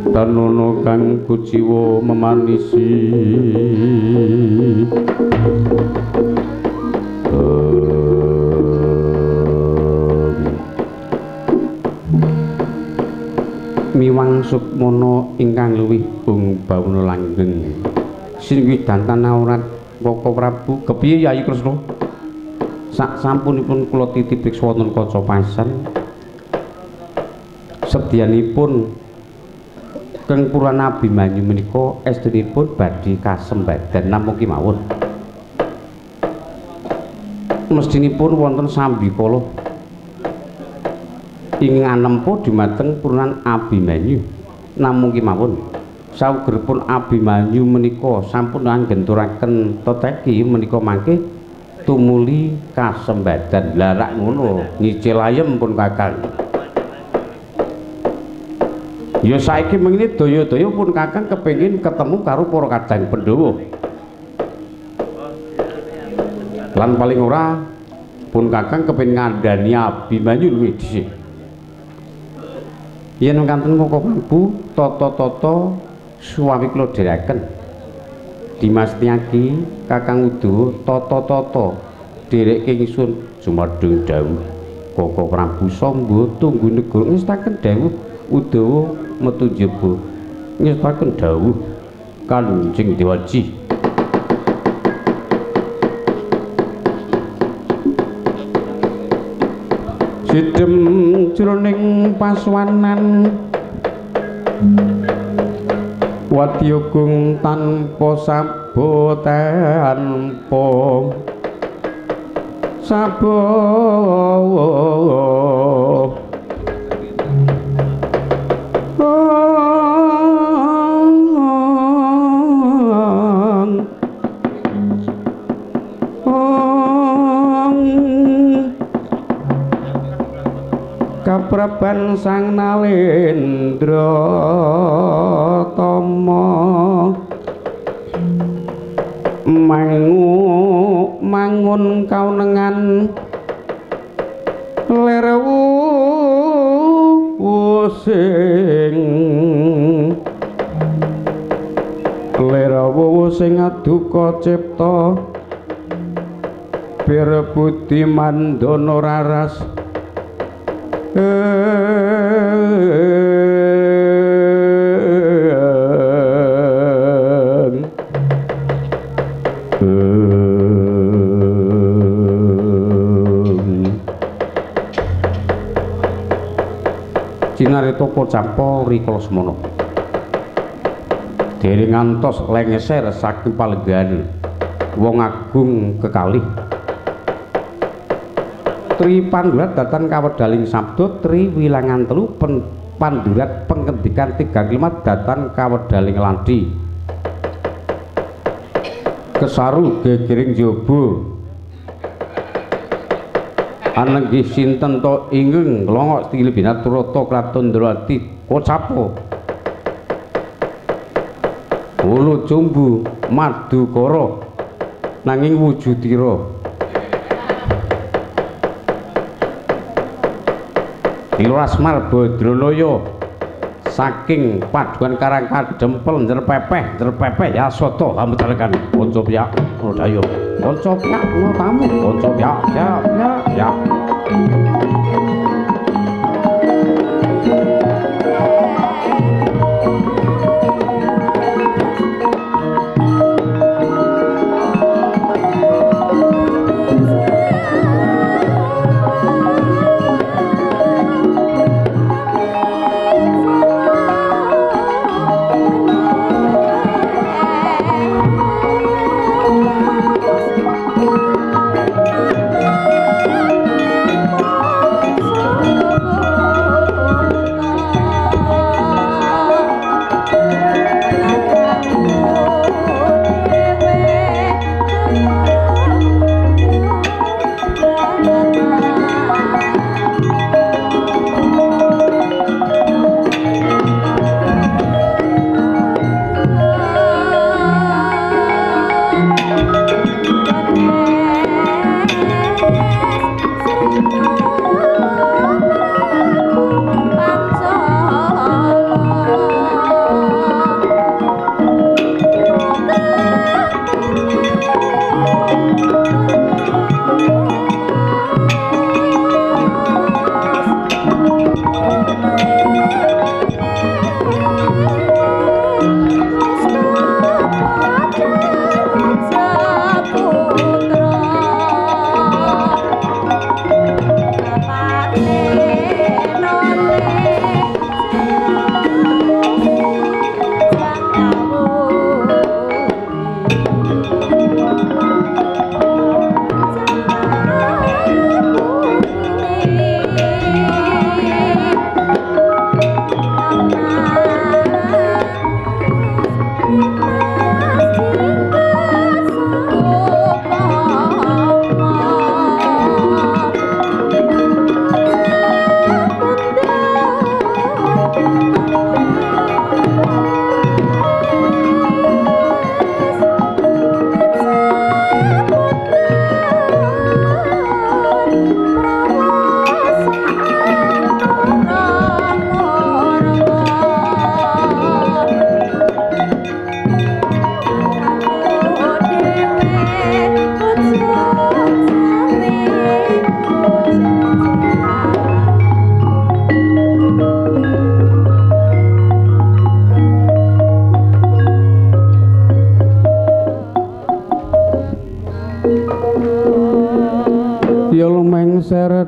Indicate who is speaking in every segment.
Speaker 1: Tanono kang kuciwa memanisi. Miwang sukmana ingkang luwih bung bawana langgeng. Singgih dantan aurat Koko Prabu. Kepiye Yayi Kresna? Sak sampunipun kula titip priksa wonten kaca pasan. Sedyanipun Keng Purana Abimanyu menika estunipun badhe kasembadan namung kemawon. Mestinipun wonten sambikala ing anempo dumateng Purnan Abimanyu namung kemawon. Saugeripun Abimanyu menika sampun anggenturaken teteki menika mangke tumuli kasembadan. Lah rak ngono nyicil ayem pun Kakang. Ya saiki mengene daya-daya pun Kakang kepengin ketemu karo para kadang Pandhawa. Lan paling ora pun Kakang kepengin ngandhani Abimanyu luwih dhisik. Yen mekaten Koko Prabu tata-tata suwawi kula dherekaken. Dimas Tyaki Kakang Udawa tata-tata dhereke ingsun jumadheng dawuh Koko Prabu Samba tunggu negara ngestaken dawuh Udawa metu jaba ngestaken dawuh Kanjeng Dewaji. Sidem jroning pasuwanan wadyagung tanpa saba tanpa saba. Kapraban Sang Nalendra Tama mangu mangun kaunengan lerwu sing lerwu sing aduka cipta bir budi mandana raras. Cinarita Pocapa rikala semana dereng ngantos lengser saking palenggahan wong agung kekalih. Tri Pandurat datan kawedaling sabda tri wilangan telu pandurat pengendikan 35 datan kawedaling lanthi. Kesaru gegering jaba anenggih sinten to ingeng longok tilibinaturata kraton Ndrawati Kocapa Wulu cumbu madukara nanging wujudira. Dilasmar Badranaya saking paduan Karang Kadempel njerpepeh njerpepeh yasata hamutalakan kanca piyak Prodaya kanca piyak tamu kanca piyak piyak piyak piyak.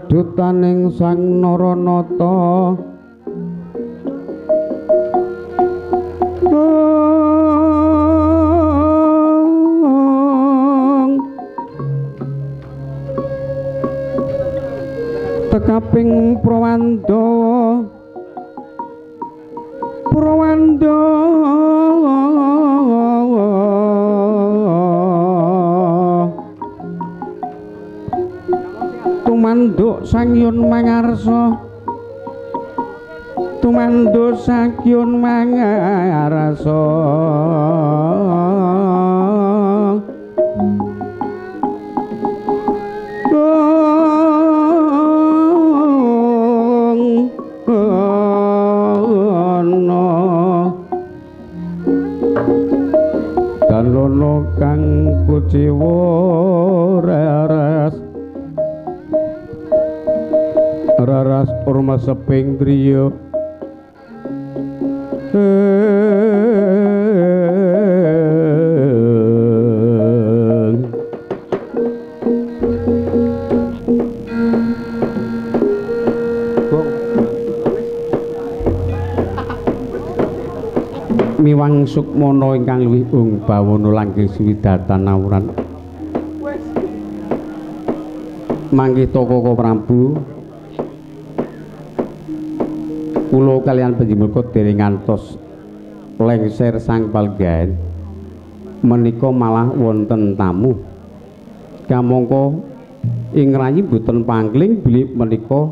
Speaker 1: Dutaning Sang Naranata. Tekaping Prawandawa Prawandawa tumanduk Sang Hyang Mangarsa, tumanduk Sang Hyang Mangarsa. Danana kang kuciwa raras raras urma seping driya miwang sukmana ingkang luwih ung bawana langgeng suwidatan awuran manggih Koko Prabu. Kula kaliyan panjenengan dereng ngantos lengser sang palgaen menika malah wonten tamu kamangka ing rayi boten pangling bilih menika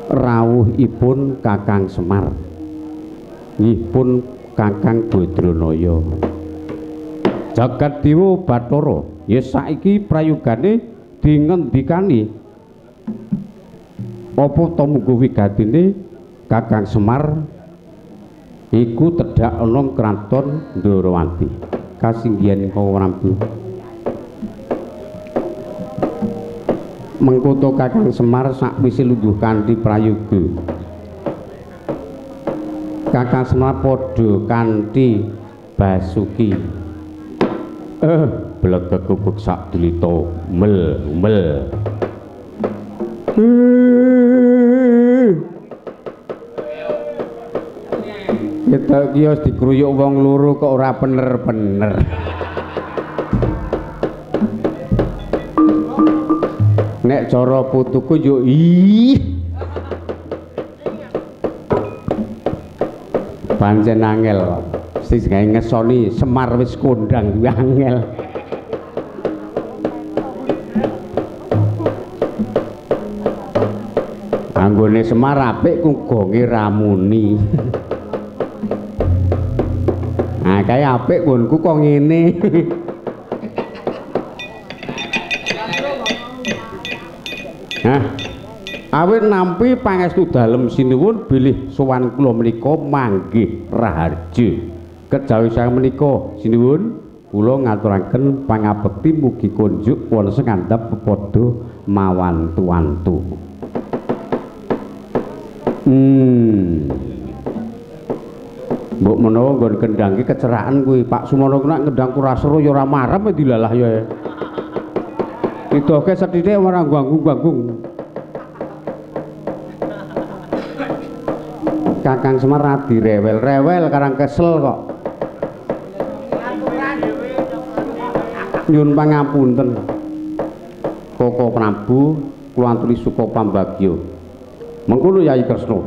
Speaker 1: rawuhipun Kakang Semar. Nggih pun Kakang Badranaya. Jagat Dewa Bathara, ya saiki prayogane dingendikani. Apa ta munggo wigatine Kakang Semar iku tedhak ana kraton Ndorowati. Kasinggihan Koko Prabu. Mengko to Kakang Semar sakwise lungguh kanthi prayoga. Kakang Semar padha kanthi Basuki. Blegeg guguk sak dulita mel mel. Kita iki wis dikruyuk wong loro kok ora bener-bener. Nek cara putuku yo ih. Pancen angel. Sing gawe ngesoni Semar wis kondang kuwi angel. Anggone Semar apik ku gonge ramuni. Nah, kae apik nggonku kok ngene. Nah, awit nampi pangestu dalem sinuwun bilih sowan kula menika manggih raharja. Kejawi sang menika sinuwun kula ngaturaken pangabekti mugi kunjuk wonten ngandhap pepadha mawantu-wantu. Mbok menawa nggon kendhang iki kecerakan kuwi Pak Sumono ku nek kendhang ora seru ya ora marem dilalah ya. Didoke sethithik ora ganggu-ganggu. Kakang Semar adi rewel-rewel karang kesel kok. Nyuwun pangapunten. Koko Prabu kula aturi suka pambagya. Mengkono Yayi Kresna.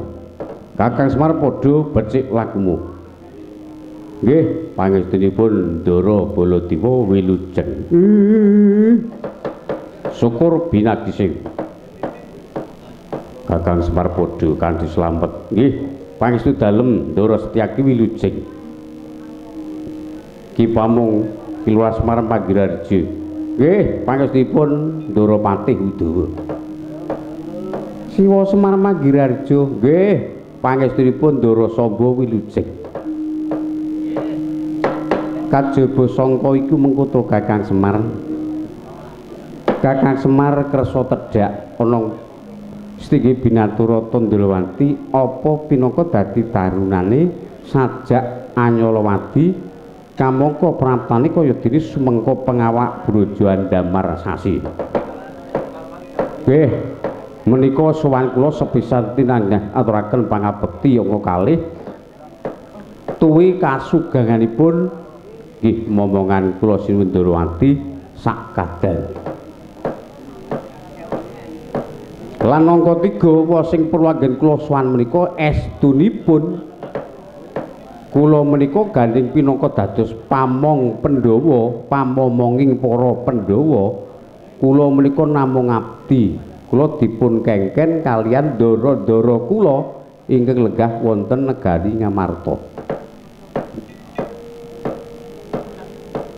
Speaker 1: Kakang Semar padha becik lakumu. Nggih, pangestunipun Ndara Baladewa wilujeng. Syukur binadising. Kakang Semar padha kanthi slamet. Nggih, pangestu dalem Ndara Setyaki wilujeng. Ki Pamung Ki Lurah Semar Panggiraharja. Nggih, pangestunipun Ndara Patih Udawa. Siwa Semar Manggiraharja. Nggih, pangestunipun Ndara Samba wilujeng. Kajaba sangka iku mengko to Kakang Semar. Kakang Semar kersa tedhak ana Setinggi Binaturata Ndrawati apa pinangka dadi tarunane sajak Anyalawadi kamangka praptane kaya dene sumengko pengawak Braja Andamar sasi. Nggih, menika sowan kula sepisan tinanggah aturaken pangabekti angka kalih tuwi kasuganganipun nggih momongan kula Sinuwun Ndorowati sak kadal. Lan angka 3 sing perlu anggen kula sowan menika estunipun kula menika gandheng pinangka dados pamong Pandhawa, pamomonging para Pandhawa. Kula menika namung abdi, kula dipun kengken kaliyan ndara-ndara kula ingkang lenggah wonten negari Ngamarta.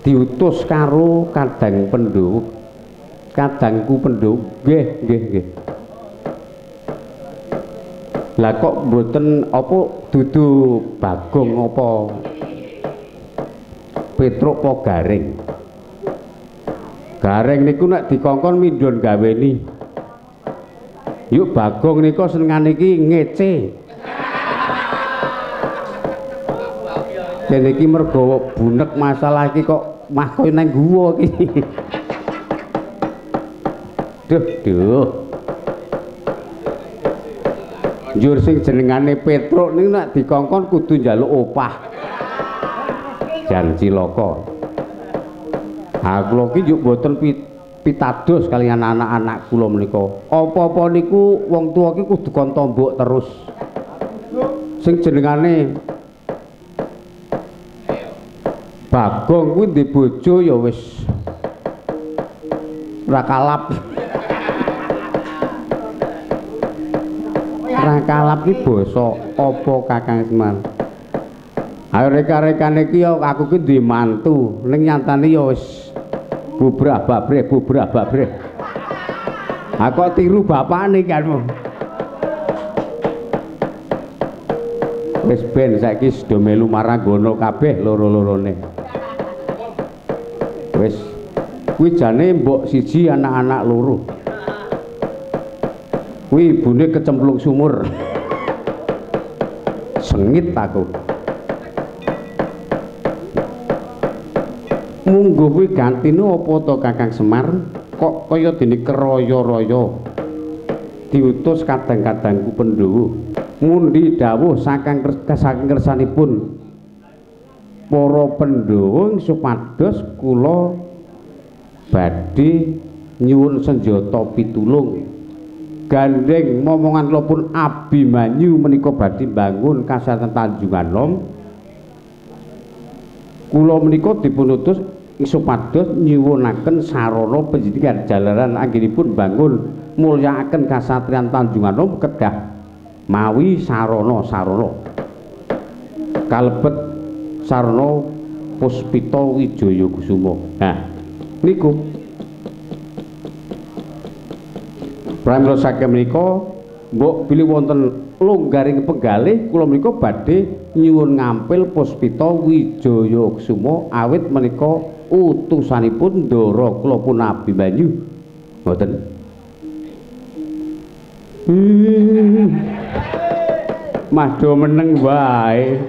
Speaker 1: Diutus karo Kadang Pandhawa, kadangku Pandhawa. Nggih, nggih, nggih. Lah kok mboten apa dudu Bagong apa Petruk apa Gareng? Gareng niku nek dikongkon mindhon gaweni. Yuk Bagong nika senengane iki ngece. Kene iki mergo bunek masalah iki kok mah koyo nang guwa iki. Duh, duh. Njur sing jenengane Petruk niku nek dikongkon kudu njaluk opah. Jan cilaka. Ha kula iki njuk mboten pitados kaliyan anak-anak kula menika. Apa-apa niku wong tuwa iki kudu kon tombok terus. Sing jenengane Bagong kuwi ndek bojo ya wis ora kalap. Ora kalap ki basa apa Kakang Semar? Ayo reka-rekane iki ya aku ki duwe mantu, ning nyatane ya wis bubrah babreh bubrah babreh. Ha kok tiru bapakne kan. Wis ben saiki do melu maranggono kabeh loro-lorone. Wis kuwi jane mbok siji anak-anak loro. Kuwi ibune kecemplung sumur. Sengit aku. Mungguh kuwi gantine apa to Kakang Semar? Kok kaya dene keraya-raya. Diutus kadang-kadangku Pandhawa. Mundi dawuh saking kersanipun para Pandhawa supados kula badhe nyuwun senjata pitulung. Gandheng momongan kula pun Abimanyu menika badhe mbangun kasatriyan Tanjunganom. Kula menika dipunutus supados nyuwunaken sarana panjenengan jalaran anggenipun bangun mulyakaken kasatriyan Tanjunganom kedah mawi sarana-sarana kalebet sarana Puspita Wijaya Kusuma. Nah niku pramila saking menika mbok bilih wonten longgaring penggalih kula menika badhe nyuwun ngampil Puspita Wijaya Kusuma awit menika utusanipun ndara kula pun Abimanyu. Ngoten. Mah do meneng wae.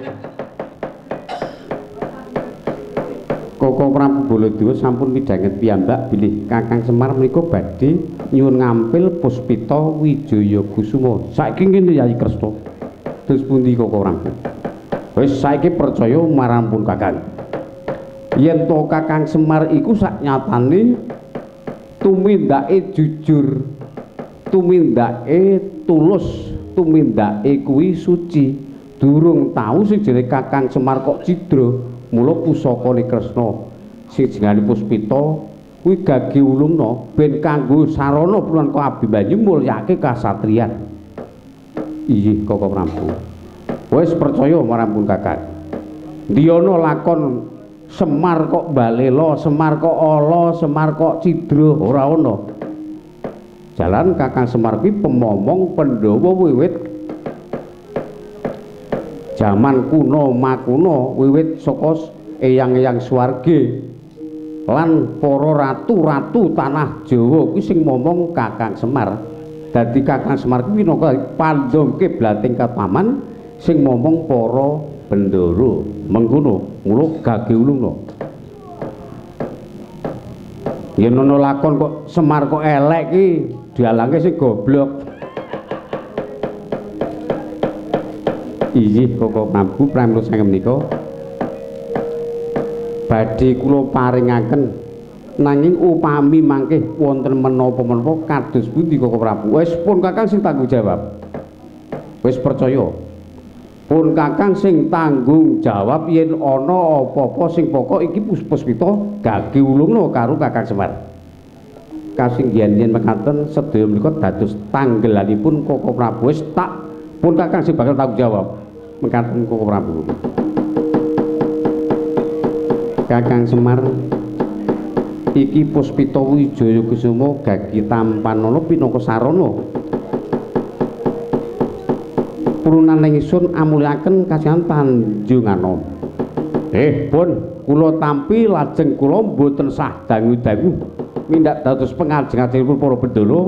Speaker 1: Koko Prabu Baladewa sampun midhanget piyambak bilih Kakang Semar menika badhe nyuwun ngampil Puspita Wijaya Kusuma. Saiki ngene Yayi Kresna. Terus pundi Koko Prabu? Wis saiki percaya marampun Kakang. Yen to Kakang Semar iku saknyatane tumindake jujur, tumindake tulus, tumindake kuwi suci. Durung tau sing jenenge Kakang Semar kok cidra. Mula pusakane Kresna sing jenengane Puspita kuwi gage ulungna ben kanggo sarana punangka Abimanyu mulyake kasatriyan. Inggih Koko Prabu. Wis percaya marampun Kakang. Ndiyana lakon Semar kok balela, Semar kok ala, Semar kok cidra, ora ana. Jalan Kakang Semar kuwi pemomong Pandhawa wiwit jaman kuno makuno, wiwit saka eyang-eyang swarga lan para ratu-ratu tanah Jawa kuwi sing momong Kakang Semar. Dadi Kakang Semar kuwi minangka pandom kiblating kataman sing momong para bendara. Mengkono mula gage ulungna. Yen ana lakon kok Semar kok elek ki Dalange sing goblok. Inggih Koko Prabu pramila saking menika badhe kula paringaken nanging upami mangke wonten menapa-menapa kados pundi Koko Prabu? Wis pun Kakang sing tanggung jawab. Wis percaya. Pun Kakang sing tanggung jawab yen ana apa-apa sing pokok iki puspita gage ulungna karo Kakang Semar. Kasinggihan yen mekaten sedaya menika dados tanggelanipun Koko Prabu. Wis tak pun Kakang sing bakal tanggung jawab. Mekaten Koko Prabu. Kakang Semar iki Puspita Wijaya Kusuma gagi tampanana pinangka sarana purunan ingsun amulyaken kasihan Tanjunganom. Pun kula tampi lajeng kula mboten sah dangu-dangu mindak dados pengajeng-ajengipun para bendara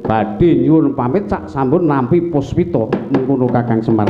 Speaker 1: badhe nyuwun pamit sak sampun nampi puspita mengkono Kakang Semar.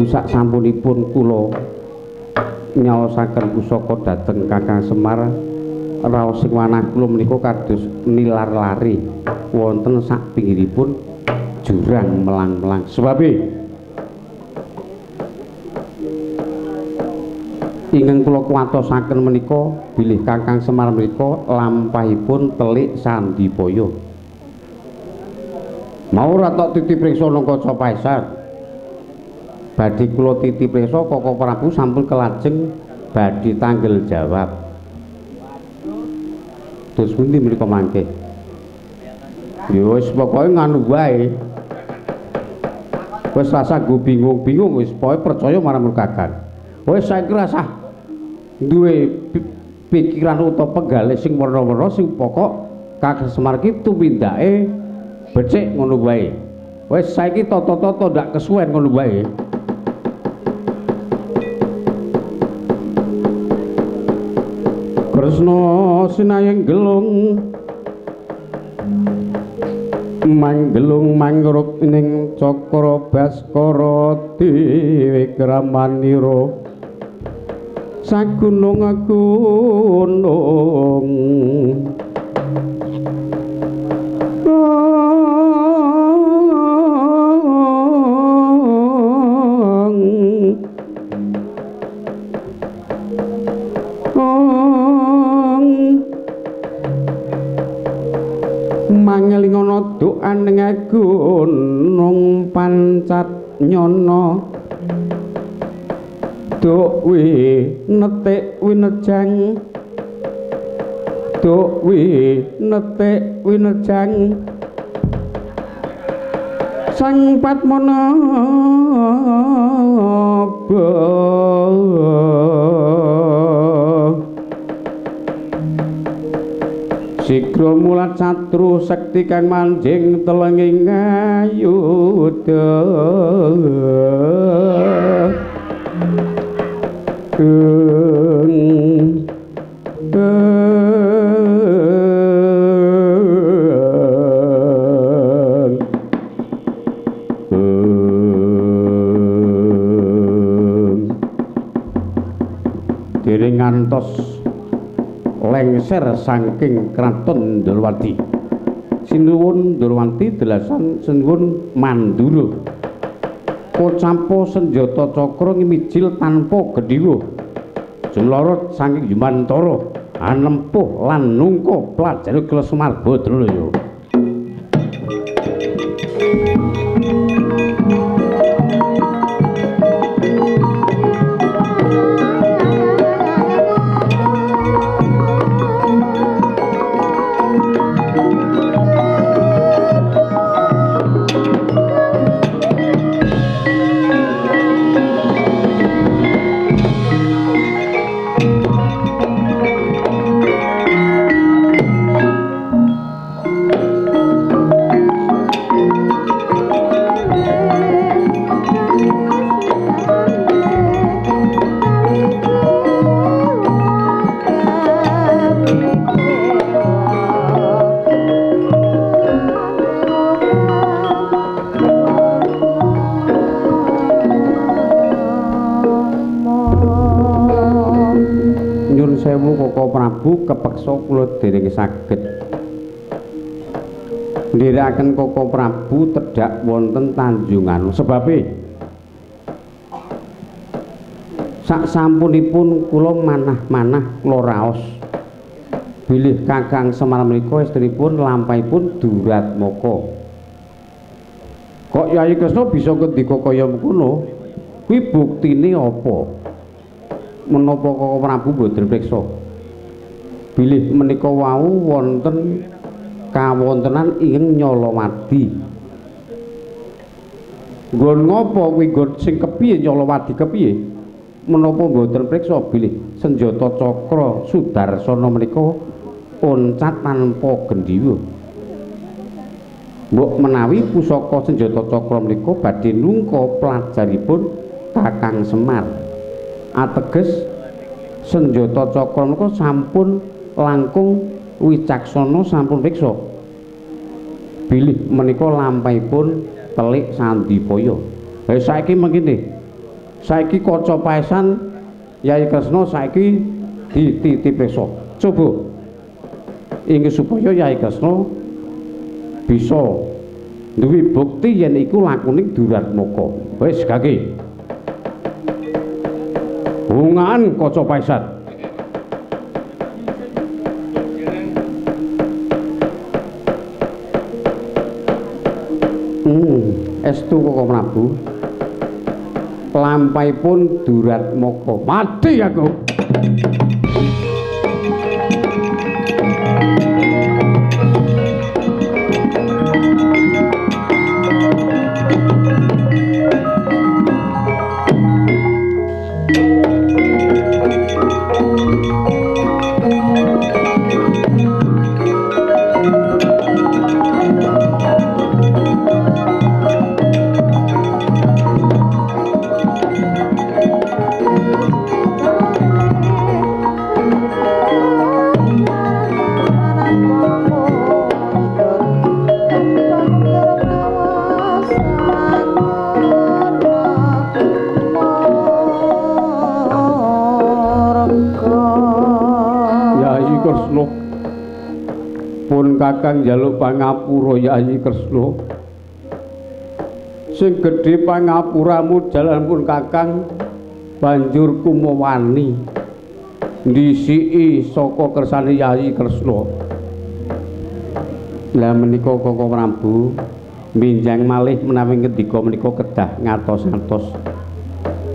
Speaker 1: Sak sampunipun kula nyaosaken pusaka dhateng Kakang Semar, raos sing manah kula menika kados nilar lari wonten sak pinggiripun jurang melang-melang. Sebabe ingkang kula kuwatosaken menika bilih Kakang Semar menika lampahipun telik sandipaya. Mau ora tok titip priksa nang kaca paesan. Badhe kula titip priksa Koko Prabu sampun kelajeng badhe tanggel jawab. Terus pundi menika mangke? Ya wis pokoke nganu wae. Wis rasa nggo bingung-bingung wis pokoke percaya marang Kakang. Wis saiki rasah duwe pikiran utawa penggalih sing werna-werna sing pokok Kakang Semar ki tumindake becik ngono wae. Wis saiki tata-tata ndak kesuwen ngono wae. Kresna sinayeng gelung manggelung mangruk ning cakra baskara diwikramanira sagunung gunung. Mangelingono doan ning gunung pancat nyono duk wi netik winejang duk wi netik winejang sang Padmanaba. Sigra mulat satru sekti kang manjing telenging ayuda. lengser saking Kraton Ndorowati. Sinuwun Ndorowati delasan sinuwun Mandura. Kocampa senjata cakra ngimijil tanpa gendhiwa. Jumlorot saking Yumantara anempuh lan nungka plajare Kula Semar Badralaya. Koko Prabu kepeksa kula dereng saged ndherekaken Koko Prabu tedhak wonten Tanjunganu sebabe sak sampunipun kula manah-manah kula raos bilih Kakang Semar menika estrinipun lampahipun Duratmaka. Kok Yayi Kresna bisa ngendika kaya mengkono? Kuwi buktine apa? Menapa Koko Prabu mboten priksa bilih menika wau wonten kawontenan ing Nyalawadi. Nggon ngapa kuwi nggon sing kepiye Nyalawadi kepiye? Menapa mboten priksa bilih senjata cakra Sudarsana menika oncat tanpa gendhiwa. Mbok menawi pusaka senjata cakra menika badhe nungka pelajaripun Kakang Semar. Ateges senjata cakra menika sampun langkung wicaksana sampun priksa bilih menika lampahipun telik Sandipaya. Lah saiki mengkene, saiki kaca paesan Yayi Kresna saiki dititip priksa. Coba inggih supaya Yayi Kresna bisa duwe bukti yen iku lakuning Duratmaka. Wis gage. Bungaan kaca paesan. Estu Koko Prabu. Lampahipun Duratmaka. Mati aku. Kakang njaluk pangapura Yayi Kresna. Sing gedhe pangapuramu jalan pun Kakang banjur kumawani ndhisiki saka kersane Yayi Kresna. Lah menika Koko Prabu minjang malih menawi ngendika menika kedah ngatos-atos.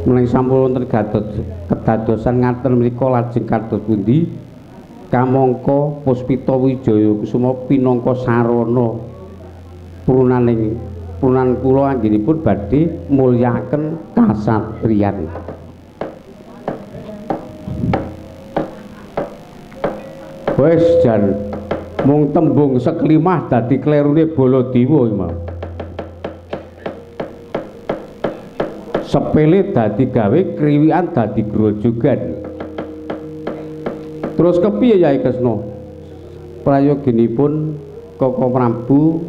Speaker 1: Menawi sampun wonten kedadosan ngaten menika lajeng kados pundi? Kamangka Puspita Wijaya Kusuma pinangka sarana prunaning prunan kula anggenipun badhe mulyakaken kasatriyan. Wis jan mung tembung seklimah dadi klerune Baladewa iki mau. Sepele dadi gawe kriwikan dadi grojogan. Terus kepiye Yai Kresna? Prayoginipun Koko Prabu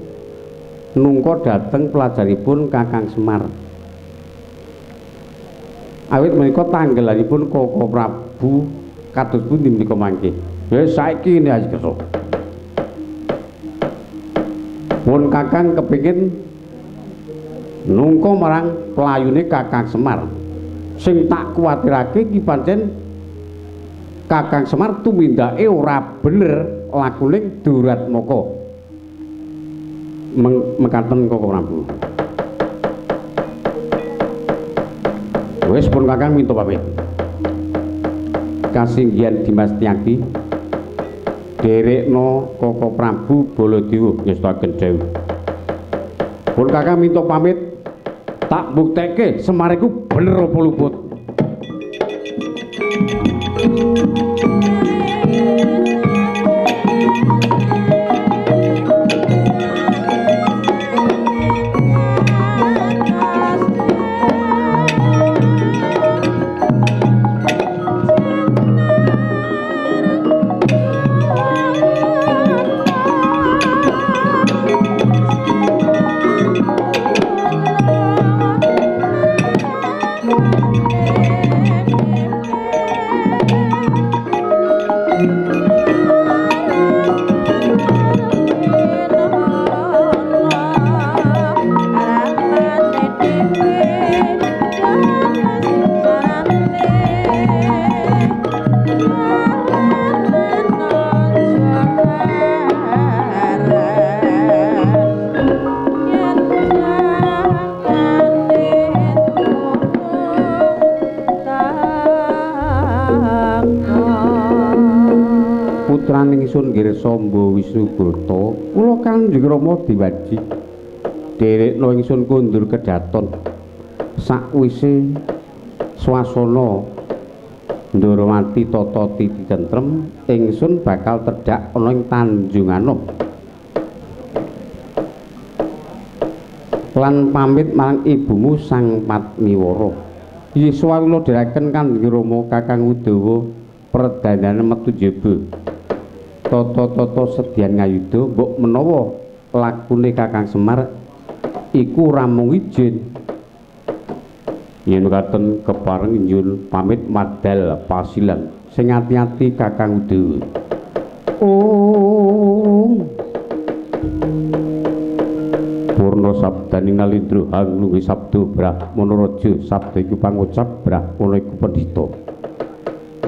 Speaker 1: nungka dhateng pelajaripun Kakang Semar. Awit menika tanggelanipun Koko Prabu Kados pundi menika mangke? Wis saiki ngene ae kersa. Pun Kakang kepengin nungka marang pelayune Kakang Semar. Sing tak kuwatirake iki pancen Kakang Semar tumindake ora bener lakune Duratmaka. Mekaten Koko Prabu. Wis pun Kakang minta pamit. Kasinggihan Dimas Tyagi derekno Koko Prabu Baladewa ngestaken dawuh. Pun Kakang minta pamit, tak buktekke Semar iku bener apa luput. Putraning ingsun Girsamba Wisnubrata, kula Kanjeng Rama diwaji derekno ingsun kondur kedaton sakwise swasana Ndorowati tata titi tentrem, ingsun bakal tedhak ana ing Tanjunganom lan pamit marang ibumu Sang Padmiwara. Yeswa kula dherekaken Kanjeng Rama Kakang Udawa perdandane metu jaba. Tata-tata sedyan ngayuda mbok menawa lakune Kakang Semar iku ora mung ijin. Yen mekaten kepareng nyuwun pamit madal pasilan. Sing ati-ati Kakang Udawa. Oh. Purna sabdaning Nalindra hanglungguh sabda Brahmana raja, sabda iku pangucap Brahmana iku pendhita.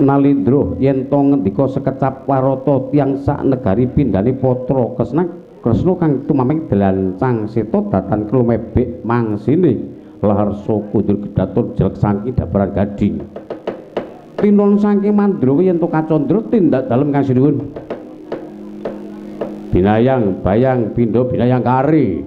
Speaker 1: Nalindra yen to ngendika sekecap warata tiyang sak negari pindhane patra Kresna Kresna kang tumaming dlancang seta datan klumebek mangsine laharsa kundur kedaton jelek saking dabaran gading. Tinon saking Mandrawa yen to kacandra tindak dalem kang sinuwun. Binayang bayang pindha binayang kari.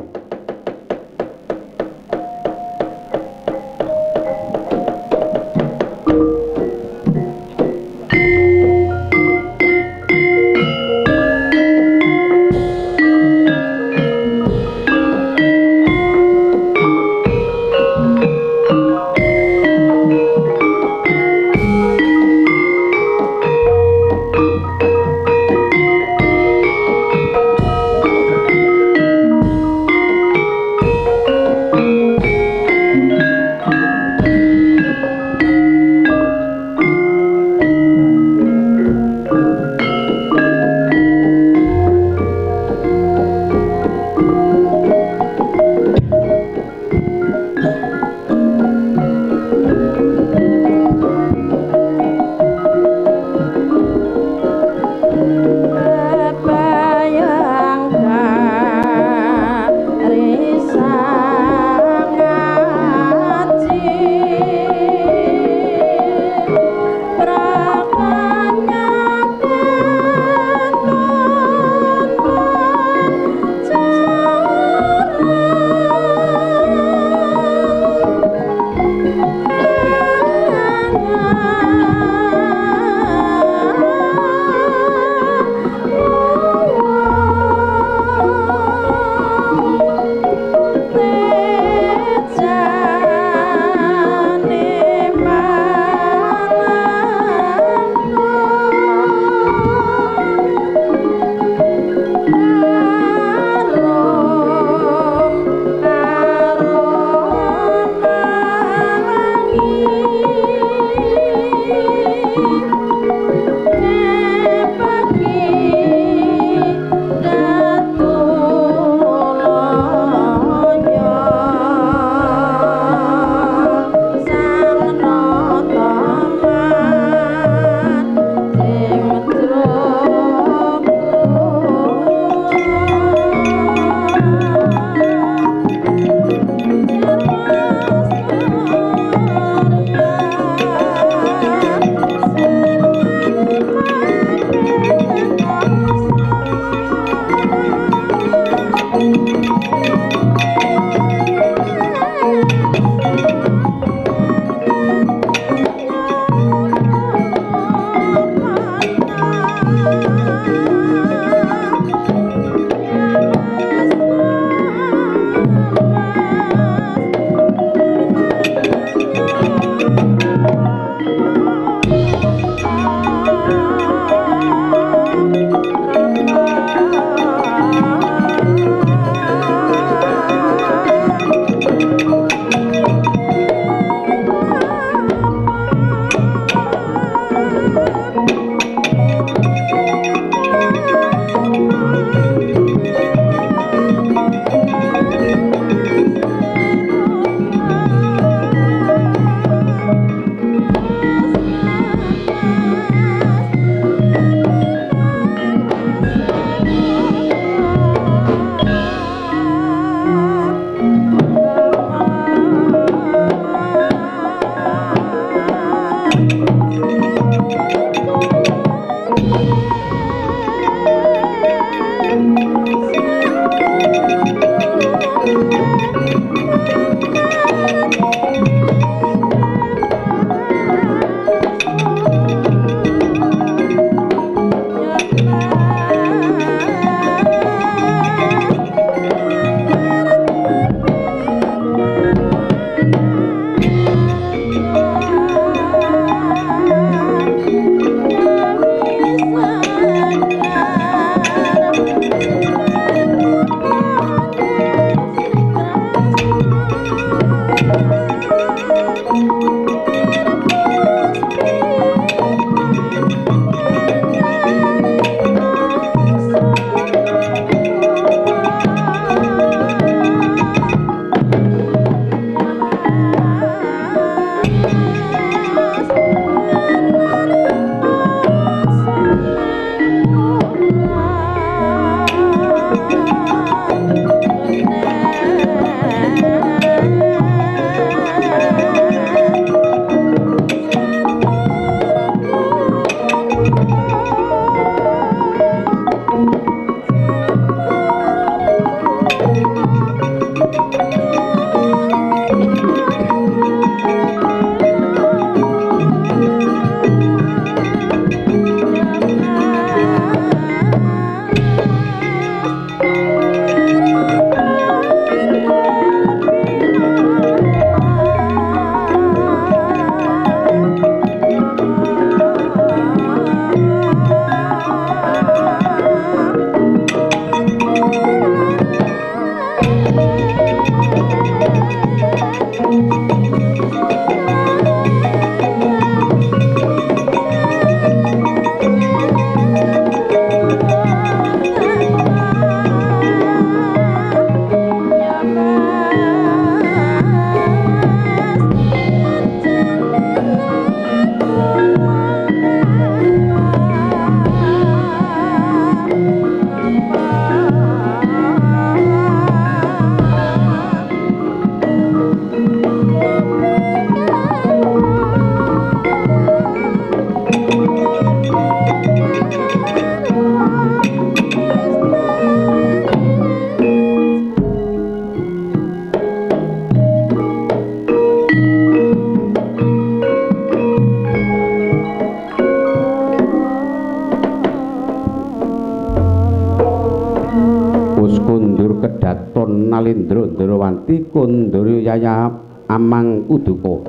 Speaker 1: Kedaton Nalindra Ndarawanti Kundara Yaya Amang Uduka.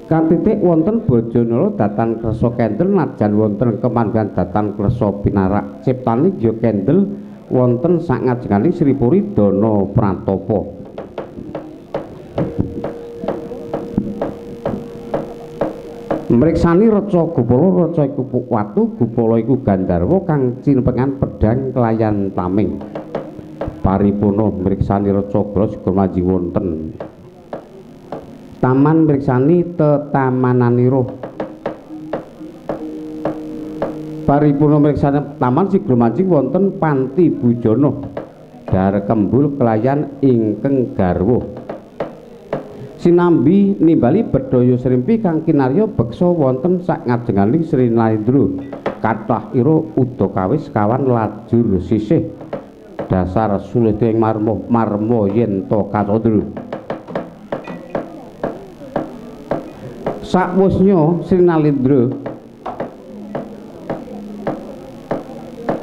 Speaker 1: Katitik wonten Bojonala datan Kresa Kendel najan wonten kemanggihan datan Kresa pinarak ciptane ya Kendel wonten sakangajenganing Sri Puri Dana Pratapa. Mriksani reca Gupala, reca iku watu, Gupala iku Gandharwa kang cinepengan pedhang kelayan tameng. Paripurna mriksani reca Gupala sigra manjing wonten taman mriksani tetamananira. Paripurna mriksani taman sigra manjing wonten panti bujana dar kembul kelayan ingkang garwa. Sinambi nimbali bedhaya srimpi kang kinarya beksa wonten sakangajenganing Sri Nalendra. Kathah ira udakawis kawan lajur sisih dasar sulite ing marma marma yen ta kacandra. Sakwusnya Sri Nalendra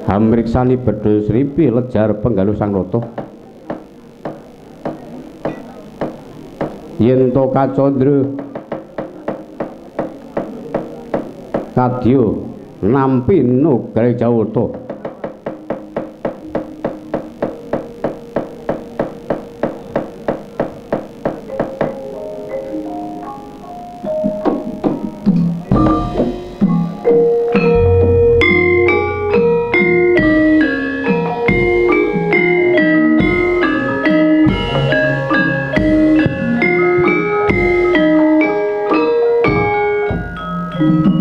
Speaker 1: hamriksani bedhaya srimpi lejar penggaluh sang rata. Yen ta kacandra kadya nampi nugraha jawata.
Speaker 2: Thank you.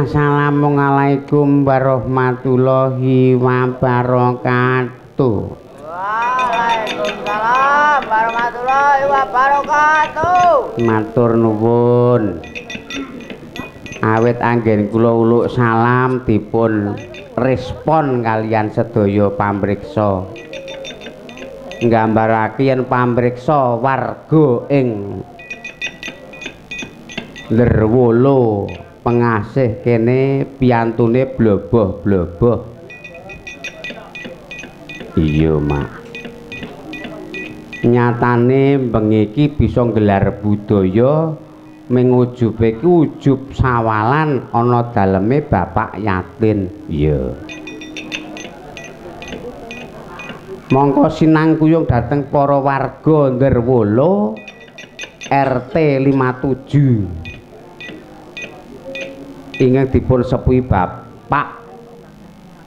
Speaker 1: Assalamualaikum warahmatullahi wabarakatuh.
Speaker 2: Waalaikumsalam warahmatullahi wabarakatuh.
Speaker 1: Matur nuwun. Awit anggen kula uluk salam dipun respon kalian sedaya pamriksa. Nggambarake yen pamriksa warga ing Lerwolo Pengasih kene piyantune bloboh-bloboh. Iya, Mak. Nyatane bengi iki bisa nggelar budaya ming ujube iki ujub sawalan ana daleme Bapak Yatin. Iya. Mongko sinangkuyung dhateng para warga Nderwolo RT 57. Ingkang dipun sepuhi Bapak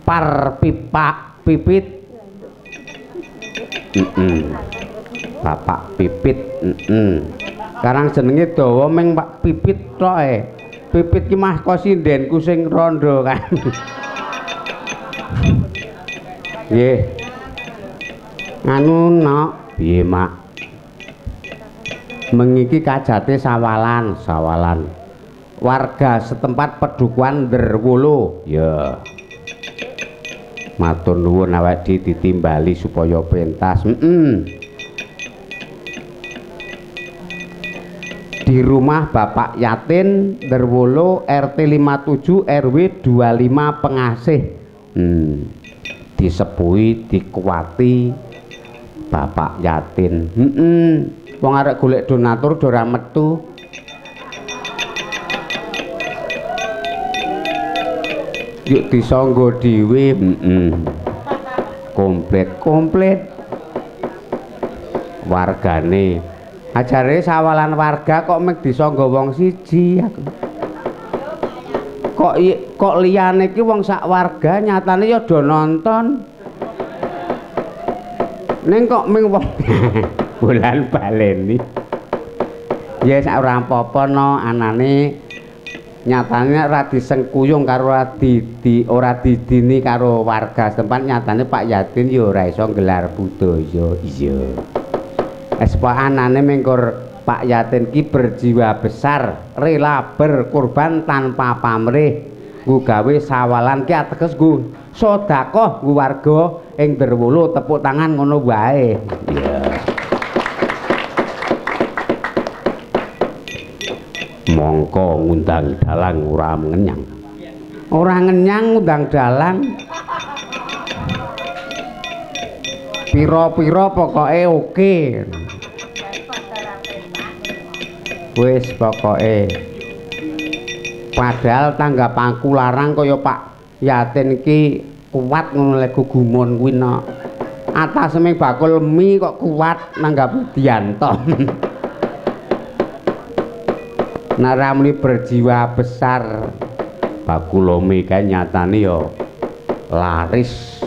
Speaker 1: Parpipak Pipit. Bapak Pipit. Karang jenenge dawa ming Pak Pipit tok e. Pipit ki mah kok sindenku sing rondo kan. Nggih. Anu nok, piye Mak? Mengiki kajate sawalan, sawalan. Warga setempat pedukuhan Nderwolo. Ya. Matur nuwun awake dhewe ditimbali supaya pentas. Di rumah Bapak Yatin Nderwolo RT 57 RW 25 Pengasih. Disepuhi dikuwati Bapak Yatin. Wong arek golek donatur ora metu. Yuk disangga dhewe. Komplit-komplit wargane. Ajare sawalan warga kok mek disangga wong siji aku. Kok liyane iki wong sak warga nyatane ya do nonton. Ning kok ming wong bolan baleni. Ya sak ora apa-apa no anane nyatane ora disengkuyung karo ora didini karo warga setempat, nyatane Pak Yatin ya ora iso nggelar budaya. Iya. Espa anane mengkor Pak Yatin ki berjiwa besar, rela berkorban tanpa pamrih, nggo gawe sawalan ki ateges nggo sedekah nggo warga ing Nderwolo, tepuk tangan ngono wae. Iya. Mongko ngundang dalang ora ngenyang. Ora ngenyang ngundang dalang. Pira-pira pokoke oke. Wis pokoke. Padahal tanggapanku larang kaya Pak Yatin iki kuat ngono lek gumun kuwi nok. Atase ming bakul mie kok kuat nanggapi Dianto. Naramli berjiwa besar. Bakul mie kae nyatane ya laris.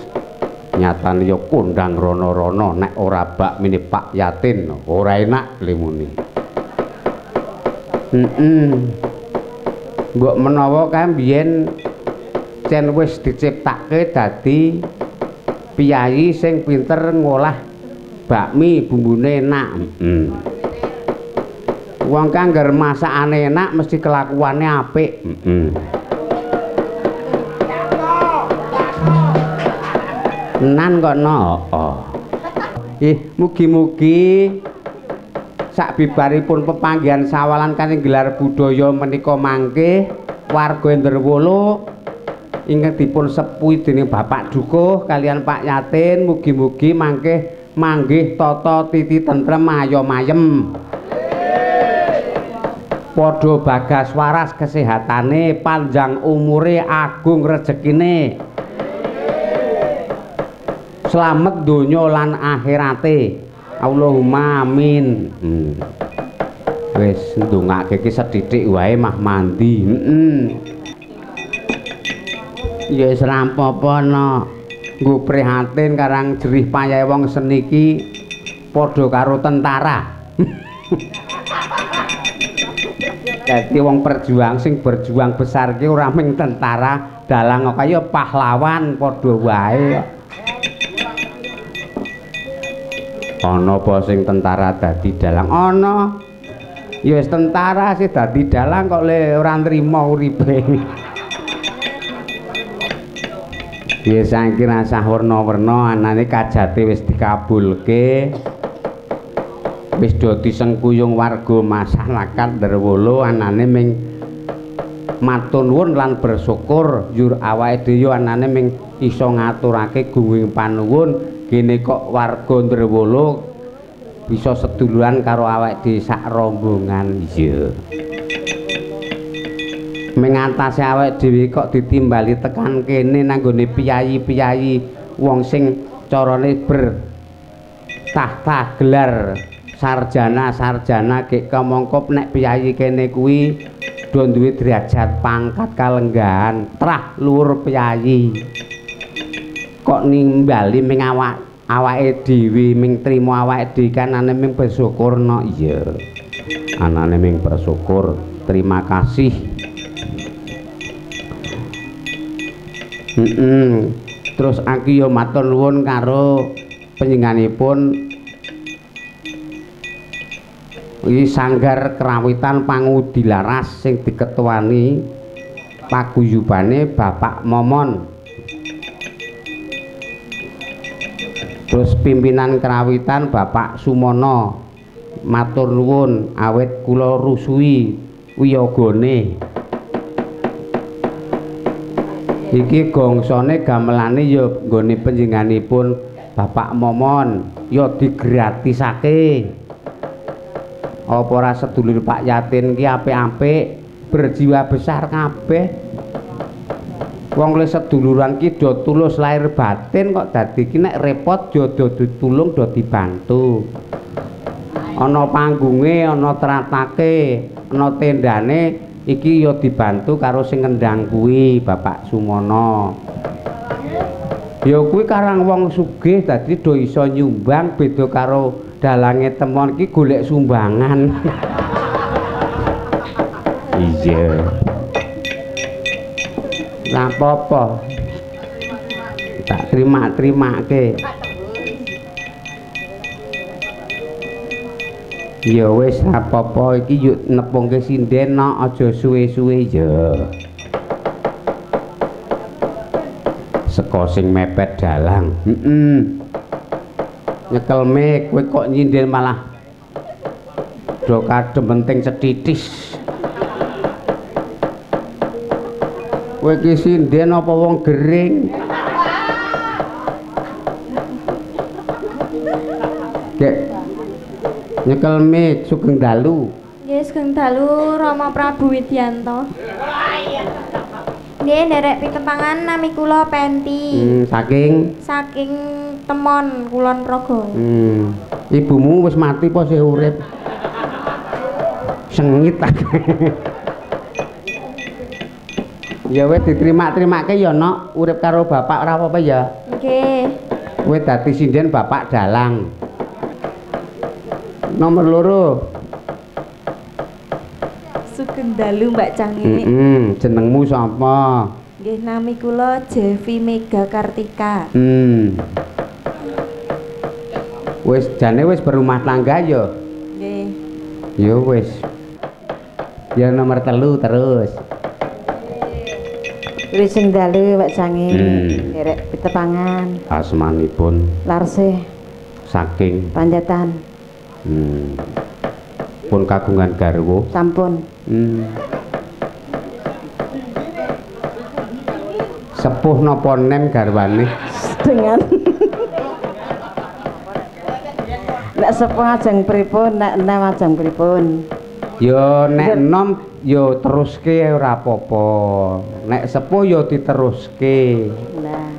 Speaker 1: Nyatane ya kondang rono-rono nek ora bakmine Pak Yatin ora enak limune. Mbok menawa kae mbiyen cen wis diciptake dadi piyayi sing pinter ngolah bakmi bumbune enak. Wong kang ngger masakane enak mesti kelakuane apik. Nan kok no. Oh. Ih, mugi-mugi sakbibaripun pepanggihan sawalan kanthi gelar budaya menika mangke warga Nderwolo ingkang dipun sepuhi dening Bapak Dukuh kalian Pak Yatin mugi-mugi mangke manggih tata titi tentrem ayom ayem. Padha bagas waras kesehatane, panjang umure, agung rezekine. Slamet donya lan akhirate. Allahumma amin. Wis ndongake iki sethithik wae mah mandi. Ya wis ra apa-apa no. Nggo prihatin karang jerih payahe wong seni iki padha karo tentara. Dadi wong perjuang sing berjuang besar ki ora mung tentara, dalang kaya pahlawan padha wae. Ana apa sing tentara dadi dalang? Ana. Ya wis tentara sih dadi dalang kok le ora nrimo uripe. Ya saiki rasah werna-werna anane kajate wis dikabulke. Wis do disengkuyung warga masyarakat Nderwolo anane ming matur nuwun lan bersyukur njur awake dhewe anane ming iso ngaturake gunging panuwun gene kok warga Nderwolo bisa seduluran karo awake dhewe sak rombongan. Iya. Ming atase awake dhewe kok ditimbali tekan kene nanggone piyayi-piyayi wong sing carane bertahta gelar sarjana-sarjana gek kamangka nek piyayi kene kuwi do duwe derajat pangkat kalenggahan trah luhur piyayi kok nimbali ming awake dhewe ming trimo awake dhewe kanane ming bersyukur no. Iya anane ming bersyukur terima kasih. Terus aku ya matur nuwun karo panjenenganipun iki Sanggar Krawitan Pangudilaras sing diketuani paguyubane Bapak Momon. Terus pimpinan Krawitan Bapak Sumono matur nuwun awit kula rusui wiyogane. Iki gongsone gamelane ya nggone panjenenganipun Bapak Momon ya digratisake. Apa ora sedulur Pak Yatin ki apik-apik berjiwa besar kabeh. Wong le seduluran ki do tulus lahir batin kok dadi ki nek repot yo do ditulung do dibantu. Ana panggunge, ana tratake, ana tendane iki yo dibantu karo sing ngendang kuwi Bapak Sumono. Ya kuwi karang wong sugih dadi do iso nyumbang beda karo dalange temon iki golek sumbangan. Iya. Lah apa-apa. Tak terima-terimake. Ya wis apa-apa iki yuk nepungke sinden no aja suwe-suwe ya. Seka sing mepet dalang. Nyekel mik kowe kok nyindir malah do kadem penting cetitis. Kowe iki sinden apa wong gering? Gek nyekel mik sugeng dalu.
Speaker 3: Nggih sugeng dalu Rama Prabu Widyanto. Nggih nderek pitepangan nami kula Penti.
Speaker 1: Saking
Speaker 3: saking Temon Kulon Progo.
Speaker 1: Ibumu wis mati apa sih urip? Sengit aku. Ya wis diterima-terimake ya nok, urip karo bapak ora apa-apa ya.
Speaker 3: Nggih.
Speaker 1: Kowe dadi sinden bapak dalang. Nomor 2.
Speaker 4: Sugeng dalu Mbak Cangini.
Speaker 1: Jenengmu sapa?
Speaker 4: Nggih nami kula Jevi Mega Kartika.
Speaker 1: Wis jane wis berumah tangga ya?
Speaker 4: Nggih.
Speaker 1: Ya wis. Ya nomor 3 terus.
Speaker 5: Wis sing dalu Mbak Cangi. Nderek pitepangan.
Speaker 1: Asmanipun
Speaker 5: Larsih
Speaker 1: saking
Speaker 5: Panjatan.
Speaker 1: Pun kagungan garwa?
Speaker 5: Sampun.
Speaker 1: Sepuh napa nem garwane?
Speaker 5: Dengan nek sepuh ajeng pripun, nek enem ajeng pripun?
Speaker 1: Ya nek enom ya teruske ora apa-apa. Nek sepuh ya diteruske.
Speaker 5: Lah.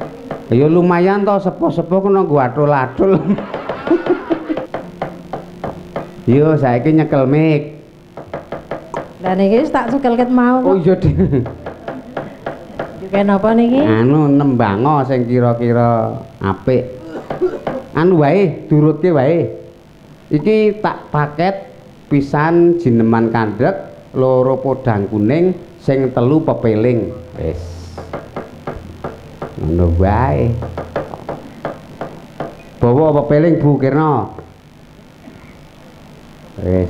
Speaker 1: Ya lumayan to sepuh-sepuh kena nggo atul-atul. Yo saiki nyekel mik.
Speaker 6: Lah niki wis tak cekel ket mau.
Speaker 1: Oh iya, Dik.
Speaker 6: Yuke napa niki?
Speaker 1: Anu nembango sing kira-kira apik. Anu wae, durutke wae. Iki tak paket pisan jineman kandhek, loro podang kuning, sing telu pepeling. Wis. Ngono wae. Bawa pepeling Bu Kirna. Wis.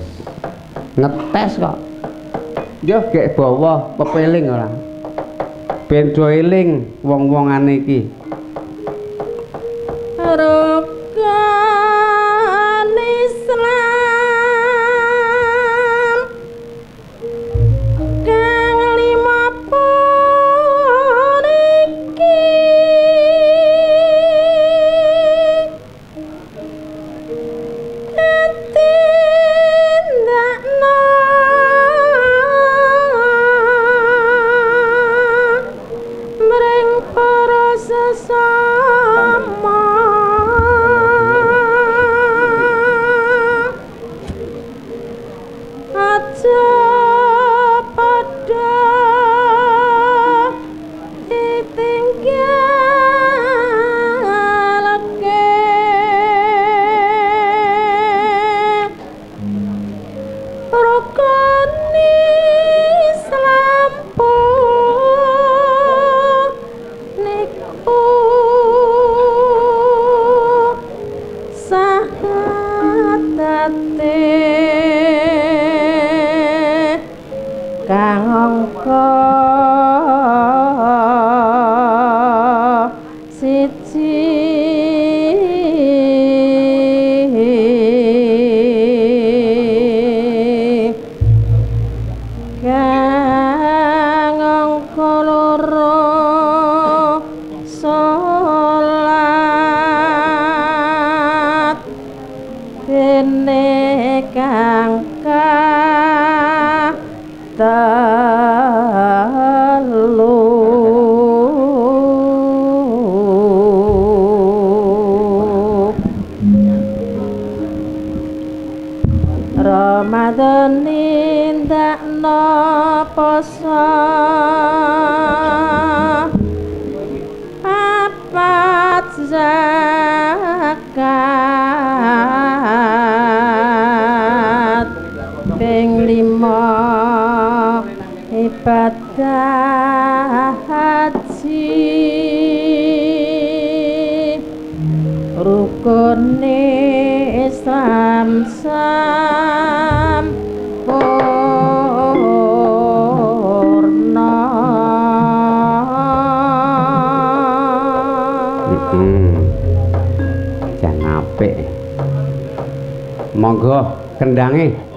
Speaker 1: Ngetes kok. Yo gek bawa pepeling ora. Ben do eling wong-wongane iki.
Speaker 6: Rukun Islam kang lima puniki katindakna mring para sesama. Aja padha ditinggalake rukun Islam niku sahadate kang angka siji kang angka loro salat dene kang telu Ramadan nindakno poso papat zakat ping lima ibadah haji rukun Islam sampurna.
Speaker 1: Jan apik. Monggo kendange.